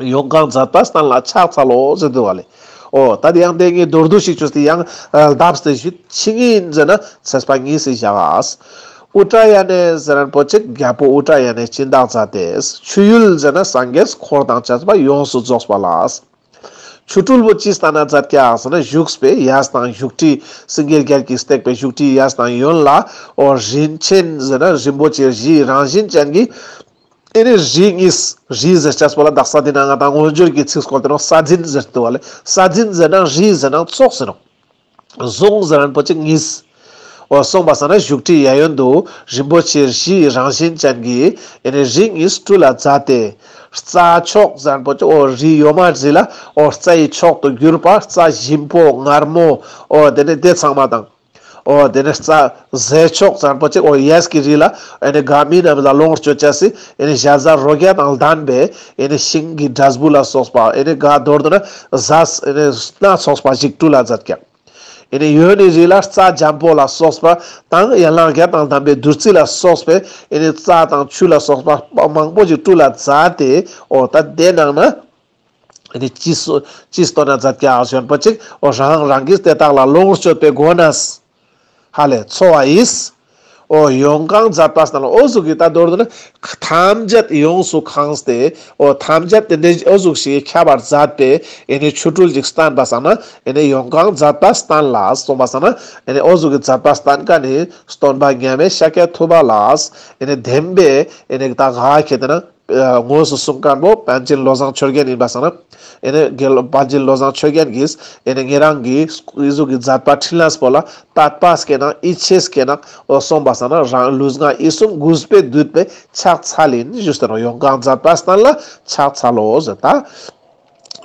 ཡོངས་གང་མཛད་པ་བསྟན་ལ་ཕྱག་འཚལ་ལོ་ཟེར་འདུག་བ་ལེ། འོ་ད་དེ་ཡང་དེ་ངས་མདོར་བསྡུས་ཤིག་བཅོས་ཏེ་ཡང་ལྡབས་ཏེ་ཞུས། ཕྱི་ཉིན་ཟེར་ན་ཚེས་པ་གཉིས་སི་ཞག་ཨུ་ཏྲ་ཡ་ན་ཟེར་མཁན་པོ་ཅིག་རྒྱལ་པོ་ཨུ་ཏྲ་ཡ་ནས་སྦྱིན་བདག་མཛད་དེ། ཆོས་ཡུལ་ཟེར་ན་སངས་རྒྱས་འཁོར་དང་བཅས་པ་ཡོངས་སུ་རྫོགས་པ་ལ། ཆོ་འཕྲུལ་པོ་ཅི་བསྟན་ན་མཛད་ཀྱག་ཟེར་ན། བཞུགས་པའི་གཡས་དང་བཞུགས་ཁྲི་སེང་གེ་བརྒྱད་ཀྱིས་བཏེགས་པའི་བཞུགས་ཁྲིའི་གཡས་དང་གཡོན་ལ་འོ་རིན་ཆེན་ཟེར་ན་རིན་པོ་ཆེ་བཞིའི་རང་བཞིན་ཅན་གྱི་ཨེ་ནི་རི་གཉིས། རི་ཟེར་ཅེས་པོ་ལ་དག་ས་དེ་ན་ང་དང་མངོན་བརྗོད་ཀྱི་ཚིག་སྐོར་དེ་ནོག་ས་འཛིན་ཟེར་འདུག་བ་ལེ། ས་འཛིན་ཟེར་ན་རི་ཟེར་ན་ཙོགས་ཟེར་ནོག་གཟུངས་ཟེར་མཁན་པོ་ཅིག་གཉིས། འོ་སོང་པ་སང་ན་བཞུགས་ཁྲིའི་གཡས་གཡོན་དུ་རིན་པོ་ཆེ་བཞིའི་རང་བཞིན་ཅན་གྱི་ཨེ་ནི་རི་གཉིས་སྤྲུལ་ལ་མཛད་དེ། རྩྭ་མཆོག་ཟེར་མཁན་པོ་ཅིག་འོ་རི་གཡོན་མ་རི་ལ་འོ་རྩྭ་ཡི་མཆོག་ཏུ་གྱུར་པ་རྩྭ་ཞིམ་པོ་མངར་མོ་འོ་དེ་ནི་དེ་ཚང་མ་དང་། འོ་དེ་ནས་རྩྭ་ཟས་མཆོག་ཟེར་མཁན་པོ་ཅིག་འོ་གཡས་ཀྱི་རི་ལ་ཨེ་ནི་ག་མི་རྣམས་ལ་ལོངས་སྤྱོད་ཅེས་སི་ཨེ་ནི་ཞལ་ཟས་རོ་བརྒྱ་དང་ལྡན་པའི་ཨེ་ནི་ཤིང་གི་འབྲས་བུ་ལ་སོགས་པ་ཨེ་ནི་ག་མདོར་བསྡུ་ན་ཟས་ཨེ་ནི་སྣ་ཚོགས་པ་ཞིག་སྤྲུལ་ལ་མཛད་ཀྱག་ཨེ་ནི་གཡོན་ནི་རི་ལ་རྩྭ་འཇམ་པོ་ལ་སོགས་པ་དང་ཡན་ལག་བརྒྱད་དང་ལྡན་པའི་བདུད་རྩི་ལ་སོགས་པའི་ཨེ་ནི་རྩྭ་དང་ཆུ་ལ་སོགས་པ་མང་པོ་ཞིག་སྤྲུལ་ལ་མཛད་དེ། འོ་ད་དེ་ནང་ན། ཨེ་ནི་ཅི་སོ་ཅི་སྟོན་ན་མཛད་ཀྱག་ཞུ་མཁན་པོ་ཅིག་འོ་རང་རང་གིས་དེ་དག་ལ་ལོངས་སྤྱོད་པའི་སྒོ་ནས་ཧ་ལས་འཚོ་བ་ཡིས། འོ་ཡོངས་གང་མཛད་པ་བསྟན་ལ་འོ་ཟུག་གི་ད་མདོར་བསྡུ་ན་ཐམས་ཅད་ཡོངས་སུ་གང་སྟེ། འོ་ཐམས་ཅད་དེ་འདྲའི་འོ་ཟུག་ཞིག་ཁྱབ་པར་མཛད་པའི་ཨེ་ནི་ཆོ་འཕྲུལ་ཅིག་བསྟན་པ་སང་ན། ཨེ་ནི་ཡོངས་གང་མཛད་པ་བསྟན་ལ་གསུངས་པ་སང་ན། ཨེ་ནི་འོ་ཟུག་གི་མཛད་པ་བསྟན་མཁན་ནི་སྟོན་པ་མཉམ་མེད་ཤཱཀྱ་ཐུབ་པ་ལ་ཨེ་ནི་བདེན་པའི་ཨེ་ནི་ད་ག་ཁེ་ཏེ་ན། དངོས་སུ་གསུངས་མཁན་པོ་པཎ་ཆེན་བློ་བཟང་ཆོས་རྒྱན་ཡིན་པ་སང་ན། ཨེ་ནི་དགེ་སློང་པཎ་ཆེན་བློ་བཟང་ཆོས་རྒྱན་གྱིས་ཨེ་ནི་ཉེ་རང་གི་ཨི་ཟུག་གི་མཛད་པ་འཕྲིན་ལས་པོ་ལ་དད་པ་སྐྱེ་ན་ཡིད་ཆེས་སྐྱེ་ན་འོ་སོང་པ་སང་ན་རང་ལུས་ངག་ཡིད་གསུམ་གུས་པས་འདུད་པའི་ཕྱག་འཚལ་ཡིན་ཞུས་ཏེ་ནོག་ཡོངས་གང་མཛད་པ་བསྟན་ལ་ཕྱག་འཚལ་ལོ་ཟེར་ད།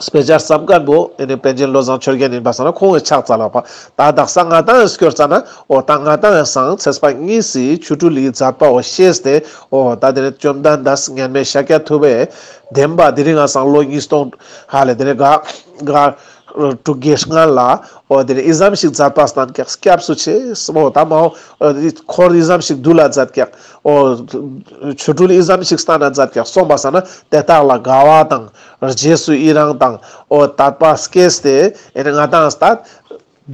དཔེ་ཆ་བརྩམས་མཁན་པོ་ཨེ་ནི་པཎ་ཆེན་བློ་བཟང་ཆོས་རྒྱན་ཡིན་པ་སང་ན་ཁོང་གི་ཕྱག་འཚལ་ལོ་པ། ད་དག་ས་ང་དང་སྐྱོར་ཙ་ན་འོ་ད་ང་དང་སང་ཚེས་པ་གཉིས་སི་ཆོ་འཕྲུལ་ལི་མཛད་པ་འོ་ཤེས་ཏེ། འོ་ད་དེ་ནས་བཅོམ་ལྡན་འདས་མཉམ་མེད་ཤཱཀྱ་ཐུབ་པའི་བདེན་པ་དེ་རིང་ང་སང་ལོ་ཉིས་སྟོང་ཧ་ལས་དེ་ནས་ག་ག་དྲུག་བརྒྱའི་སྔན་ལ་འོ་དེ་ནས་ཨི་ཙམ་ཞིག་མཛད་པ་བསྟན་ཀྱག་སྐྱབས་སུ་མཆི། འོ་ད་མ་འོ་འཁོར་ཨི་ཙམ་ཞིག་འདུལ་ལ་མཛད་ཀྱག་འོ་ཆོ་འཕྲུལ་ཨི་ཙམ་ཞིག་བསྟན་ན་མཛད་ཀྱག་སོང་པ་སང་ན་དེ་དག་ལ་དགའ་བ་དང་། རྗེས་སུ་ཡི་རང་དང་། འོ་དད་པ་སྐྱེས་ཏེ་ཨེ་ནི་ང་དང་ད་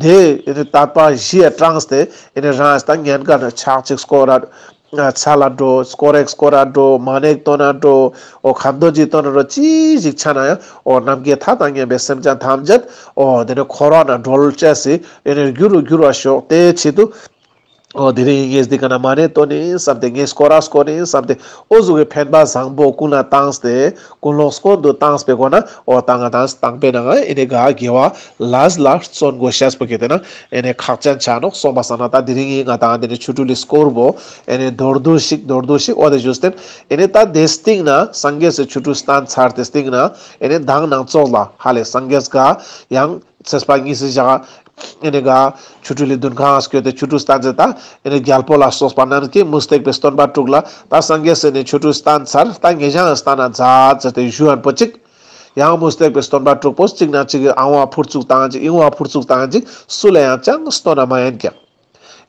དེ་ཨེ་ནི་དད་པ་གཞི་ཡ་དྲངས་ཏེ་ཨེ་ནི་རང་ད་ཉན་ཁན་ཕྱག་ཅིག་སྐོར་ར་ཆ་ལ་འགྲོ། སྐོར་རེག་སྐོར་ར་འགྲོ། མ་ཎི་བཏོན་ན་འགྲོ། འོ་ཁ་འདོན་ཅིག་བཏོན་ན་འགྲོ། ཅི་ཞིག་ཆ་ན་ཡང་འོ་ནམ་མཁའི་མཐའ་དང་མཉམ་པའི་སེམས་ཅན་ཐམས་ཅད་འོ་དེ་ནི་འཁོར་བ་ན་གྲོལ་ཅེས་སི་ཨེ་ནི་རྒྱུ་རུ་འགྱུར་བར་ཤོག་དེའི་ཆེད་དུ། འོ་དེ་རིང་ངས་འདི་ཀ་ན་མ་ཎི་འདོན་ནི་བསམ་སྟེ་ངས་སྐོར་ར་སྐོར་ནི་བསམ་སྟེ་འོ་ཟུག་གི་འཕེན་པ་བཟང་པོ་ཀུན་ལ་བཏང་སྟེ་ཀུན་སློང་སྐོར་དུ་བཏང་པའི་སྒོ་ན་འོ་ད་ང་དང་བཏང་པའི་ནང་ཨེ་ནི་ག་དགེ་བ་ལས་ལ་བརྩོན་དགོས་ཤེས་པོ་གི་དེ་ན་ཨེ་ནི་ཁག་ཅན་ཆ་ནོག་སོང་པ་སང་ན་ད་དེ་རིང་ངས་ང་དང་དེ་ནི་ཆོ་འཕྲུལ་ལི་སྐོར་བོ་ཨེ་ནི་མདོར་བསྡུས་ཤིག་མདོར་བསྡུས་ཤིག་འོ་དེ་ཞུས་ཏེ་ཨེ་ནི་ད་དེ་སྟིང་ན་སངས་རྒྱས་སི་ཆོ་འཕྲུལ་བསྟན་ཚར་ཏེ་སྟིང་ན་ཨེ་ནི་མདང་ནང་ཙོགས་ལ་ཧ་ལེ་སངས་རྒྱས་ག་ཡང་ཚེས་པ་གཉིས་སི་ཞག་ཨེ་ནི་ག་ཆོ་འཕྲུལ་ལི་འདུན་ཁང་སྐྱོད་དེ་ཆོ་འཕྲུལ་བསྟན་ཚེ་ད་ཨེ་ནི་རྒྱལ་པོ་ལ་སོགས་པ་རྣམས་ཀྱིས་མུ་སྟེགས་པའི་སྟོན་པ་དྲུག་ལ་ད་སངས་རྒྱས་སི་ནི་ཆོ་འཕྲུལ་བསྟན་ཚར་ད་ངེད་ཅག་ཡང་བསྟན་ན་མཛད་ཟེར་ཏེ་ཞུ་ཡན་པོ་ཅིག་ཡང་མུ་སྟེགས་པའི་སྟོན་པ་དྲུག་པོ་གཅིག་ན་གཅིག་གི་ཨང་བ་ཕུར་ཚུགས་བཏང་ཅིག་ཨིང་བ་ཕུར་ཚུགས་བཏང་ཅིག་སུ་ལ་ཡང་ཅང་སྟོན་ན་མ་ཡན་ཀྱག་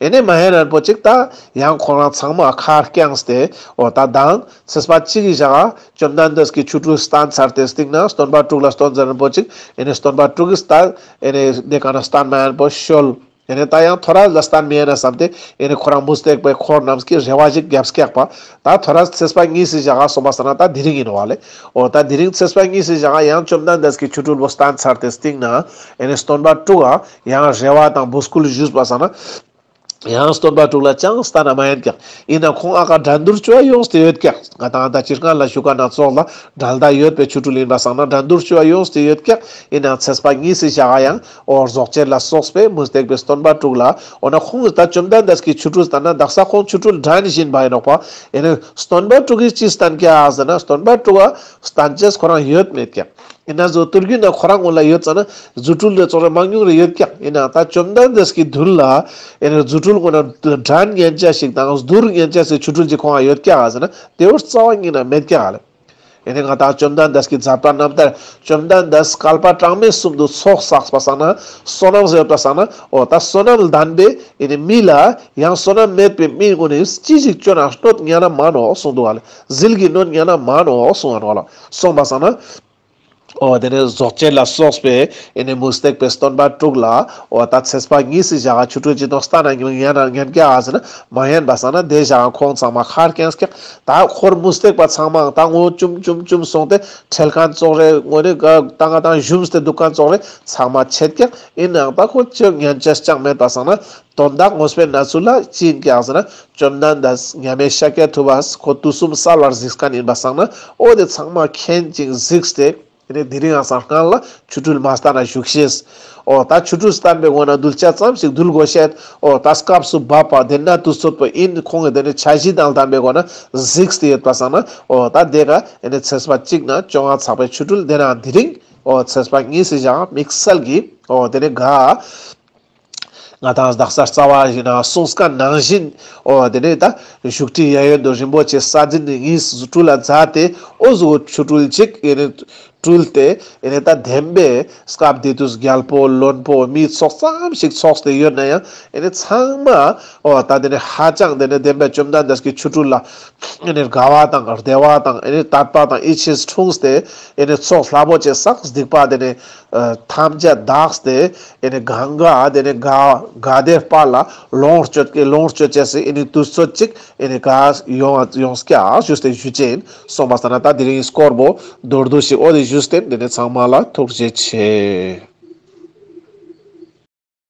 ཨེ་ནི་མ་ཡན་རན་པོ་ཅིག་ད་ཡང་ཁོ་རང་ཚང་མ་ཁ་རྐྱངས་ཏེ་འོ་ད་མདང་ཚེས་པ་གཅིག་གི་ཞག་ག་བཅོམ་ལྡན་འདས་ཀྱི་ཆོ་འཕྲུལ་བསྟན་ཚར་ཏེ་སྟིང་ན་སྟོན་པ་དྲུག་ལ་སྟོན་ཟེར་རན་པོ་ཅིག་ཨེ་ནི་སྟོན་པ་དྲུག་གིས་ད་ཨེ་ནི་དེ་ཀ་ན་བསྟན་མ་ཡན་པོ་ཤོལ། ཨེ་ནི་ད་ཡང་ཐོ་རས་ལ་བསྟན་མི་ཡན་ན་བསམ་སྟེ་ཨེ་ནི་ཁོ་རང་མུ་སྟེགས་པའི་འཁོར་རྣམས་ཀྱིས་རེ་བ་ཞིག་རྒྱབ་སྐྱག་པ། ད་ཐོ་རས་ཚེས་པ་གཉིས་སི་ཞག་ག་སོང་པ་སང་ན་ད་དེ་རིང་ཡིན་ནོག་ལེ། འོ་ད་དེ་རིང་ཚེས་པ་གཉིས་སི་ཞག་ག་ཡང་བཅོམ་ལྡན་འདས་ཀྱི་ཆོ་འཕྲུལ་བོ་བསྟན་ཚར་ཏེ་སྟིང་ན་ཨེ་ནི་སྟོན་པ་དྲུག་ག་ཡང་རེ་བ་དང་འབོད་སྐུལ་ཞུས་པ་སང་ན། ཡང་སྟོན་པ་དྲུག་ལ་ཅང་བསྟན་ན་མ་ཡན་ཀྱག་ཡིན་ན་ཁོང་ཨ་ཀ་འགྲན་བསྡུར་བཅོ་བ་ཡོངས་ཏེ་ཡོད་ཀྱག་ང་དང་ད་ཅི་སྔ་ལ་ཞུ་ཀ་ན་ཙོགས་ལ་འགྲན་ཟླ་ཡོད་པའི་ཆོ་འཕྲུལ་ཡིན་པ་སང་ན་འགྲན་བསྡུར་བཅོ་བ་ཡོངས་ཏེ་ཡོད་ཀྱག་ཡིན་ན་ཚེས་པ་གཉིས་སི་ཞག་ག་ཡང་འོ་རྫོགས་བྱེད་ལ་སོགས་པའི་མུ་སྟེགས་པའི་སྟོན་པ་དྲུག་ལ་འོ་ན་ཁོང་ད་བཅོམ་ལྡན་འདས་ཀྱི་ཆོ་འཕྲུལ་བསྟན་ན་དག་ས་ཁོང་ཆོ་འཕྲུལ་འགྲན་བཞིན་པ་ཡིན་ནོག་པ། ཡིན་ན་སྟོན་པ་དྲུག་གིས་ཅི་བསྟན་ཀྱག་ཟེར་ན་སྟོན་པ་དྲུག་ག་བསྟན་བྱེད་ཁོ་རང་ཡོད་མེད་ཀྱག་ཡིན་ན་བཟོ་དུར་རྒྱུད་ན་ཁོ་རང་ངོ་ལ་ཡོད་ཙ་ན་རྫུ་འཕྲུལ་རེ་ཙོགས་རེ་མང་ཉུང་རེ་ཡོད་ཀྱག་ཡིན་ན་ད་བཅོམ་ལྡན་འདས་ཀྱི་མདུན་ལ་ཡིན་ན་རྫུ་འཕྲུལ་ངོ་ན་འགྲན་ཉན་ཅེས་ཤིག་དང་བསྡུར་ཉན་ཅེས་སི་ཆོ་འཕྲུལ་ཅིག་ཁོང་ང་ཡོད་ཀྱག་ཟེར་ན་དེ་བོ་རྩ་བ་ཉིད་ན་མེད་ཀྱག་ལེ། ཡིན་ན་ང་དང་བཅོམ་ལྡན་འདས་ཀྱི་མཛད་པ་རྣམ་ཐར་བཅོམ་ལྡན་འདས་བསྐལ་པ་གྲངས་མེད་གསུམ་དུ་ཚོགས་བསགས་པ་སང་ན་བསོད་ནམས་ཡོད་པ་སང་ན་འོ་ད་བསོད་ནམས་ལྡན་པའི་ཡིན་ན་མི་ལ་ཡང་བསོད་ནམས་མེད་པའི་མི་ངོ་ནས་ཅི་ཞིག་བཅོ་ན་གནོད་ཉན་ན་མ་ནོག་གསུངས་འདུག་ལེ། ཟིལ་གྱིས་གནོན་ཉན་ན་མ་ནོག་གསུངས་ནོག་ལེ། སོང་པ་སང་ན། འོ་དེ་ནས་རྫོགས་བྱེད་ལ་སོགས་པའི་ཨེ་ནི་མུ་སྟེགས་པའི་སྟོན་པ་དྲུག་ལ་འོ་ད་ཚེས་པ་གཉིས་སི་ཞག་ག་ཆོ་འཕྲུལ་ཅི་དང་བསྟན་ན་ཉན་ཉན་ཀྱག་ཟེར་ན་མ་ཉན་པ་སང་ན་དེ་ཞག་ག་ཁོང་ཚང་མ་ཁ་རྐྱངས་ཀྱག་ད་འཁོར་མུ་སྟེགས་པ་ཚང་མ་ད་ངོ་བཅུམ་བཅུམ་བཅུམ་སོང་སྟེ་ཁྲེལ་མཁན་ཙོགས་རེ་ངོ་ནི་ད་ང་དང་ཞུམ་སྟེ་འདུག་མཁན་ཙོགས་རེ་ཚང་མ་ཆད་ཀྱག་ཡིན་ནའང་ད་ཁོ་ཅི་ཉན་ཅེས་ཅང་མེད་པ་སང་ན་དོན་དག་དངོས་པོའི་གནས་ཚུལ་ལ་ཅི་ཡིན་ཀྱག་ཟེར་ན། བཅོམ་ལྡན་འདས་མཉམ་མེད་ཤཱཀྱ་ཐུབ་པ་ཁོ་དུས་གསུམ་གསལ་བར་གཟིགས་མཁན་ཡིན་པ་སང་ན་འོ་དེ་ཚང་མ་མཁྱེན་ཅིང་གཟིགས་ཏེ་ཨེ་ནི་དེ་རིང་ཡང་སང་སྔ་ལ་ཆོ་འཕྲུལ་མ་བསྟན་ན་བཞུགས་ཤེས། འོ་ད་ཆོ་འཕྲུལ་བསྟན་པའི་སྒོ་ན་གདུལ་བྱ་ཙམ་ཞིག་འདུལ་དགོས་ཤེས། འོ་ད་སྐབས་སུ་བབ་པ་དེ་ན་དུས་ཚོད་པོ་ཡིན་ཁོང་གི་དེ་ནི་འཆར་གཞི་དང་ལྡན་པའི་སྒོ་ན་གཟིགས་ཏེ་ཡོད་པ་སང་ན་འོ་ད་དེ་ག་ཨེ་ནི་ཚེས་པ་གཅིག་ན་བཅོ་ལྔ་ཚགས་པའི་ཆོ་འཕྲུལ་དེ་ན་དེ་རིང་འོ་ཚེས་པ་གཉིས་སི་ཞག་དམིགས་བསལ་གྱི་འོ་དེ་ནི་ག་ང་དང་དག་ས་རྩ་བ་ཡིན་ན་གསུངས་མཁན་ནང་བཞིན་འོ་དེ་ནས་ད་བཞུགས་ཁྲི་གཡས་གཡོན་དུ་རིན་པོ་ཆེ་ས་འཛིན་ནི་ཡིན་སྤྲུལ་ལ་མཛད་དེ་འོ་ཟུག་ཆོ་འཕྲུལ་ཅིག་ཡིན་ནི་སྤྲུལ་ཏེ་ཡིན་ནི་ད་བདེན་པའི་སྐབས་དེ་དུས་རྒྱལ་པོ་བློན་པོ་མི་ཚོགས་ཙམ་ཞིག་ཚོགས་ཏེ་ཡོད་ན་ཡང་ཡིན་ནི་ཚང་མ་འོ་ད་དེ་ནས་ཧ་ཅང་དེ་ནས་བདེན་པའི་བཅོམ་ལྡན་འདས་ཀྱི་ཆོ་འཕྲུལ་ལ་ཡིན་ནི་དགའ་བ་དང་བདེ་བ་དང་ཡིན་ནི་དད་པ་དང་ཡིད་ཆེས་འཁྲུངས་ཏེ་ཡིན་ནི་ཚོགས་ལྷ་བོ་ཆེ་སག་སྡིག་པ་དེ་ནས། ཐམས་ཅད་དག་སྟེ་ཨེ་ནི་གང་ག་དེ་ནི་ག་ག་དེ་དཔལ་ལ་ལོངས་སྤྱོད་ཀྱི་ལོངས་སྤྱོད་ཅེས་སི་ཨེ་ནི་དུས་ཚོད་ཅིག་ཨེ་ནི་ག་ཡོང་ཡོང་སྐྱ་ཞུས་ཏེ་ཞུ་ཅེན་སོང་པ་ས་ན་ད་དེ་རིང་སྐོར་བོ་མདོར་བསྡུས་ཤིག་འོ་དེ་ཞུས་ཏེ་དེ་ནི་ཚང་མ་ལ་ཐུགས་རྗེ་ཆེ།